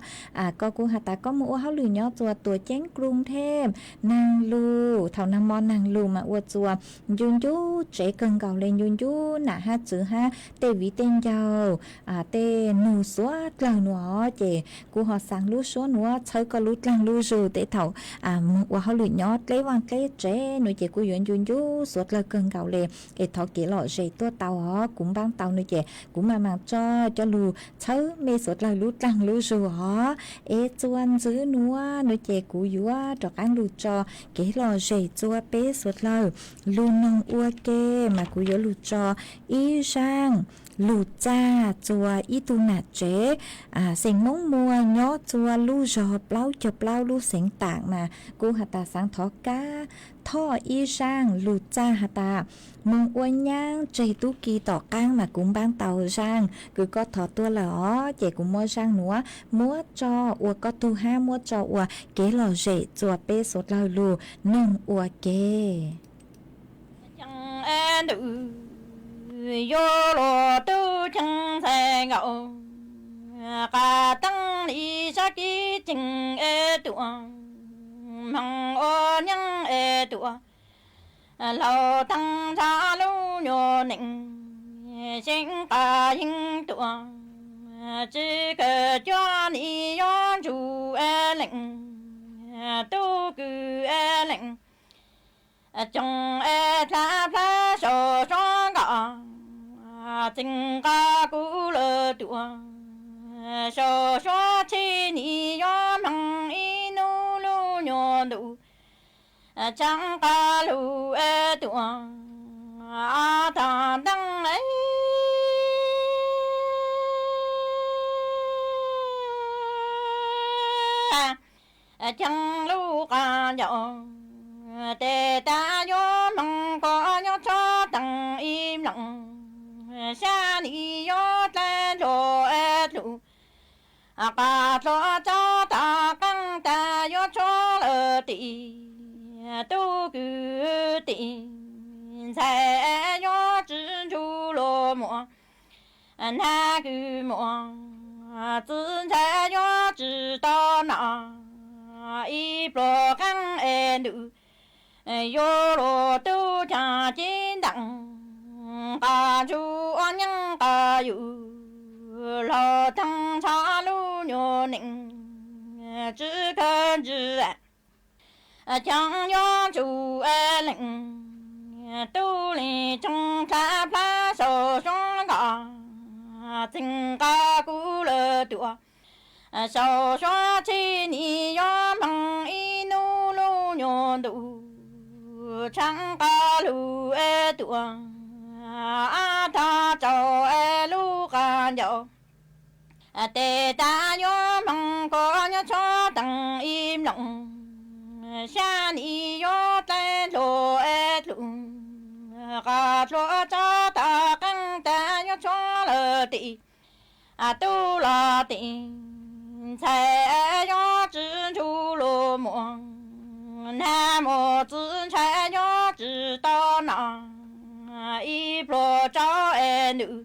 Koj kuj has tas koj moog ua hauj lwm nyob txua Tuam Ceeb Kruv Thej, naag lug thaum naag mo naag lug mas ua txua ncu ncu tsev kawg nkaus le, ncu ncu nam hab txwv hab tej viv tej ncaus, tej nug suav dlawg nuav os. Ces kuv ho xaav lub suab nuav txhawb koj lub dlaag lub zug teb thaum moog ua hauj lwm nyob dleb vaaj dleb tsev nuav ces kuj yuav ncu ncu suav dlawg kawg nkaus le. Es thov kev lom zem tuaj tau os, kuv npaab tau nuav ces kuv maam maam tso coj lug txhawb mej suav dlawg lub dlaag lub zug os. Es txua ntxiv nuav nuav ces kuv yuav rov qaab lug tso kev lom zem txua peb suav dlawg lug noog ua ke, mas kuv yuav lug tso ib zaaj lug txag txua ib tug nam tsev xeem Moob Muas nyob txua lub zog plaub caug plaub lub xeev Taam mas kuj has tas xaav thov kab thoj ib zaaj lug txag has tas moog ua nyaab tseg tub ki tom qaab mas kuv npaab tau zaaj kws koj thov tuaj lawm os. Ces kuv muab zaaj nuav muab tso ua koj tug hab muab tso ua kev lom zem txua peb suav dlawg lug noog ua ke. Ceeb es ntuj, yuav luag tub ceev ntxhais nkaus, qas teeb li sab kib ceev es tuaj, moog ua nyaab es tuaj, laug teeb ntsha lub nyuag neej, seev qas yeeb tuaj, tsi kawg cuab ni yuav ntsug es leej, tub kws es leej, coog es dlha plab saum suab nkaus, txeev qas kuv lawm tuaj, saum suab tshib ni yuav moog ib nub lub nyuag ntuj, tseev qas lug es tuaj, tag nteeb ceev lub qas ncaus, tes tas yuav moog koj nyob tsob teeg ib mloog, sab ni yuav dlai dlua es dlug, qas dlua tsob tag qeej tas yuav tshuab lawm tim, tub kws tim, ntxhais yuav tsi ntsug luag muam, nag kws muam, txiv ntxhais yuav tsi tau nom, ib pluag qeej es ntuj, yuav luag tub caag ceeb nteem, qas ntsug ua nyaab qas yug, laug teeb ntsha lub nyuag neej, tsi kawg ntsws, ceev yuav ntsug es leej, tub leej coog dlha plab saum suab nkaus, txeev qas kuv lawm tuaj, saum suab tshib ni yuav moog ib nub lub nyuag ntuj, Tshav qab lug es tuaj, ab tog tsaus es lub qab ncaus. Tes tas yuav hmoov koj nyob tshuav teev ib nplooj, xya nis yuav dlai dluag es dlum, qab dluag tso tog qeej tas yuav tshuav lawm tim tub los tim ntxhais, yuav tsi ntsuj lug muam, nag muam txiv ntxhais yuav tsi tau noj, ib pluag tso es nws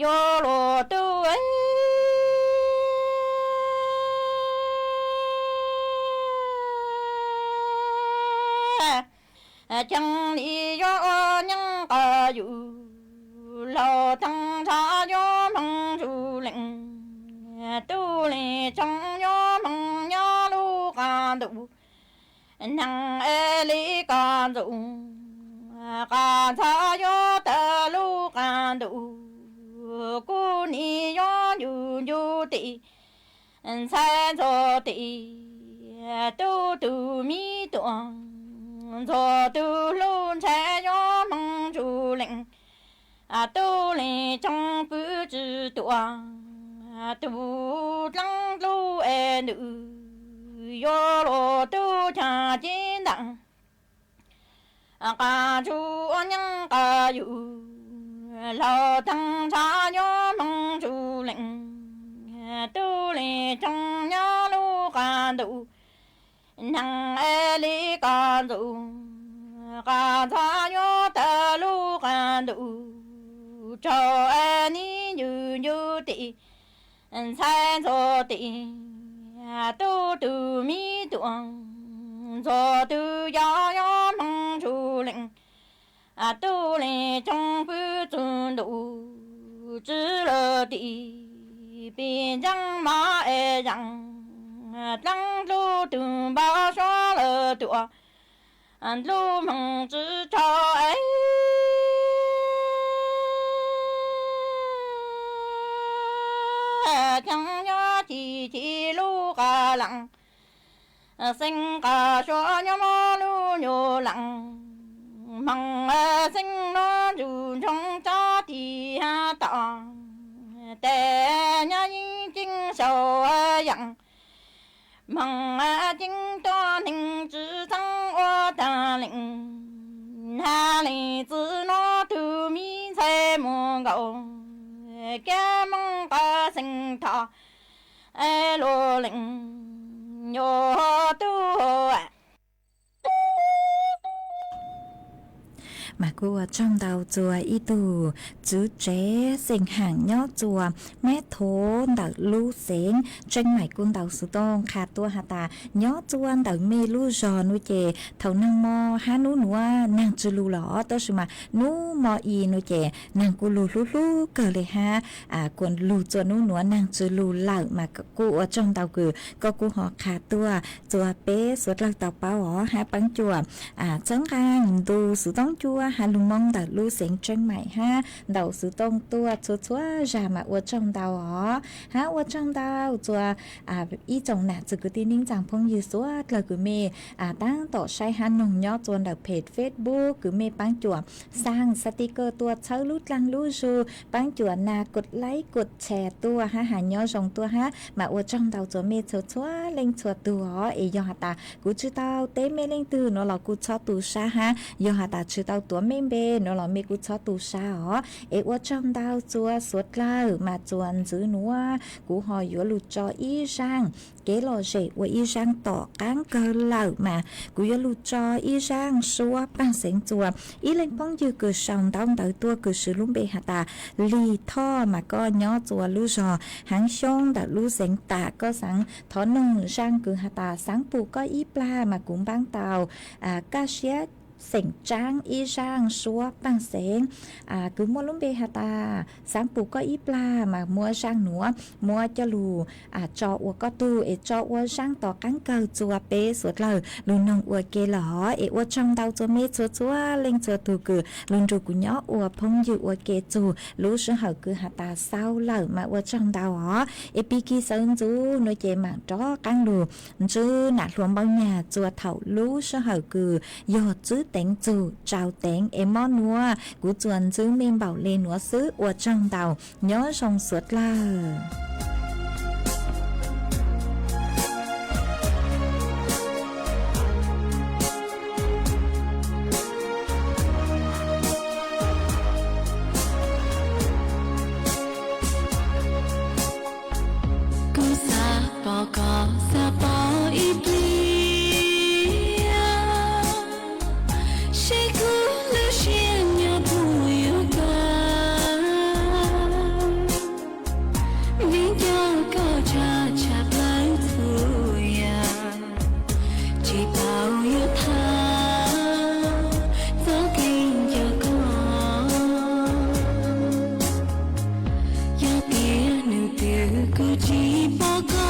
yuav luag tub. Cheeb li yuav ua nyeeb qhov yus, laug theej ntsha yuav hmoov ntsuj leej, tub leej tsoom yuav hmoov nyob lub qab ntuj. Neeg es li koj ntxoov, qab ntxhov yuav tawg lub qab ntuj, kuv nim yuav ncu ncu tim ntxhais ntxuag tim tub tug mi tuam, ntxuag tug hlub ntxhais yuav hmoov ntsuj leej, tub leej tsoom pw tsi tuam, tug dleeb dlub es nws yuav luag tub chaw cev ntaam. Qab ntsuj ua nyeeb qhov yus, laug theej ntsha yuav hmoov ntsuj leej, tub leej tsoom nyob lub qab ntuj. Neeg es li koj ntxoov, qab ntxhov yuav tawg lub qab ntuj, tsaug es nim ncu ncu tim ntxhais ntxuag tim tub tug mi tuam, ntxuag tug yau yuav hmoov ntsuj leej, tub leej tsoom pw txug ntuj tsi lawm tim pis ntseeb mov es zaam, dleeb dlub tug npau suav lawm tuam, dlub hmoov tsi tso es cheeb nyob ci ci lub qab leej, xeeb qab suav nyob mob lub nyuj leej, hmoov xeeb nuav ntsug ntsoov tsob tig hab tom, tes nyob yeej ceeb sau yaam, hmoov ceeb tuab neeg tsi txeeb ua taag leej, hab leej txiv nuav tug mi ntxhais muaj nkaus, kab moog qab xeeb thov es luag leej yuav tub. Mas kuj ua tsaug ntau txua ib tug txwv tsev xeem Haam nyob txua Mab Thuv ntawm lub xeev Tseeb Maim. Kuj ntau xov tooj qha tuaj has tas nyob txua ntawm mej lub zog nuav ces thaum neeg mo hab nub nuav neeg tsi lug los, tab sis mas nub mo i nuav ces neeg kuj lug hlub hlub kawg le hab, kuas lug txua nub nuav neeg tsi lug lawm. Mas kuj ua tsaug ntau kws koj kuj ho qha tuaj txua peb suav dlawg tau paub os hab paab cuam txhawb nqaa ntu xov tooj cuab hab lug Moob ntawm lub xeev Tseeb Maim hab ntau xov tooj tuaj txhua txhua zag. Mas ua tsaug ntau os hab ua tsaug ntau txua ib tsoom nam txiv kwv tij neej tsaa phooj ywg suav dlawg kws mej taab tom saib hab noog nyob txua ntawm peg Facebook kws mej paab cuam xaa xaa ti kawg tuaj txhawb lub dlaag lub zug, paab cuam nas kuas laib kuas tshee tuaj hab has nyob zoo tuaj hab. Mas ua tsaug ntau txua mej txhua txhua leej txhua tug os. Es yog has tas kuv tsi tau teb mej leej twg nuav los kuj txhob tu sab hab, yog has tas tsi tau tuav mej npe nuav los mej kuj txhob tu sab os. Es ua tsaug ntau txua suav dlawg. Mas txua ntxiv nuav kuv ho yuav lug tso ib zaaj kev lom zem ua ib zaaj tom qaab kawg lawm. Mas kuv yuav lug tso ib zaaj suab paag xeev txua ib leeg phooj ywg kws sau ntaub ntawv tuaj kws swv lub npe has tas Lig Thoj. Mas koj nyob txua lub zog Haav Xyoob ntawm lub xeev Tam, koj xaav thov noog zaaj kws has tas xaav pum koj ib plag mas kuv npaab tau kaj siab xeem tsaab ib zaaj suab paaj xeev, kws muaj lub npe has tas xaav pum koj ib plag mas muab zaaj nuav muab coj lug tso ua koj tug es tso ua zaaj tom qaab kawg txua peb suav dlawg lug noog ua ke lawm hov. Es ua tsaug ntau txua mej txhua txhua leej txhua tug kws lug nrug kuv nyob ua phooj ywg ua ke txug lub sij hawm kws has tas xaus lawm mas ua tsaug ntau hov. Es pig kig sawv ntxuv nuav ces maam rov qaab lug ntsib nam hluas Npauj Nyag txua thaum lub sij hawm kws yog txwb teev txug tsau teev. Es mob nuav kuv txuas ntsib mej npaum le nuav xwb, ua tsaug ntau, nyob zoo suav dlawg. Kuv xav pom koj, xav pom ib pliag, seb kuv lub siab nyob puas yuav koj. Vim nco koj tshaj tshaj plaws txhua yam, tsis tau yuav tham txoj kev nco koj. Yog tias nub twg kuv tsis pom koj,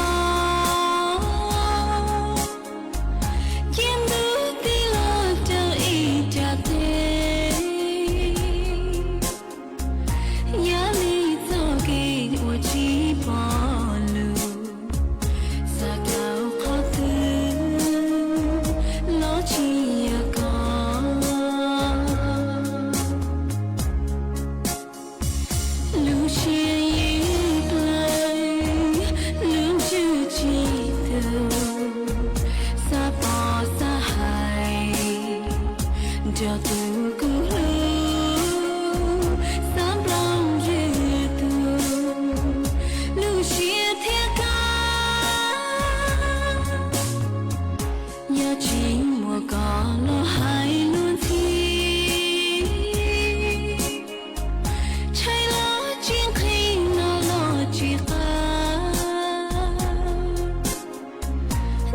cia ntuj tig los rau ib rab teg. Yog li txoj kev uas tsis pom lug, xav rau qhov twg los tsis yog koj. Lub siab yeej dlaim, lub ntsws tsis tug, xav pom xav hais nrog tus kuv hlub, xav nplooj ywg tug lub siab thiab koj. Yog tsis muaj koj los hais luag ntxhi, tshais los tsis nqhis, hmo los tsis qab,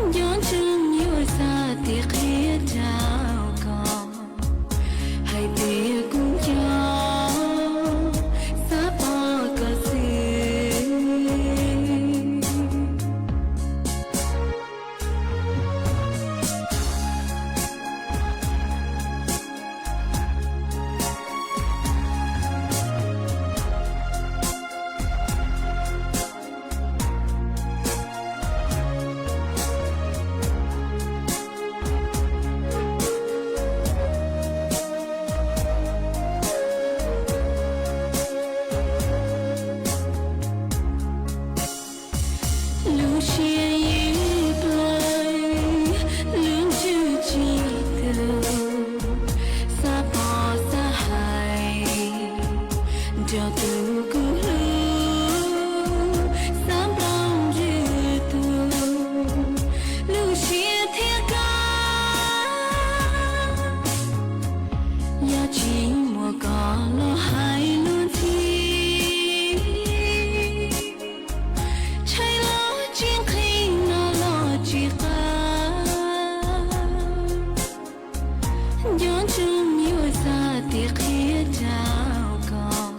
nco ntsoov yuav xa tim qhia rau koj hais tias kuv nco, xav pom koj xwb. Lub siab yeej dlaim, lub ntsws tsis tug, xav pom xav hais nrog tus kuv hlub, xav nplooj ywg tug lub siab thiab koj. Yog tsis muaj koj los hais luag ntxhi, tshais los tsis nqhis, hmo los tsis qab, nco ntsoov yuav xa tim qhia rau koj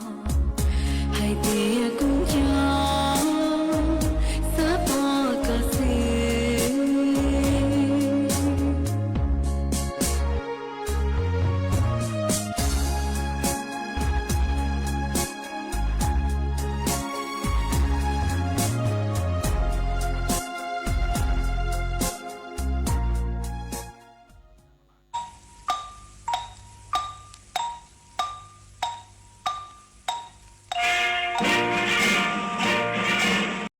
hais tias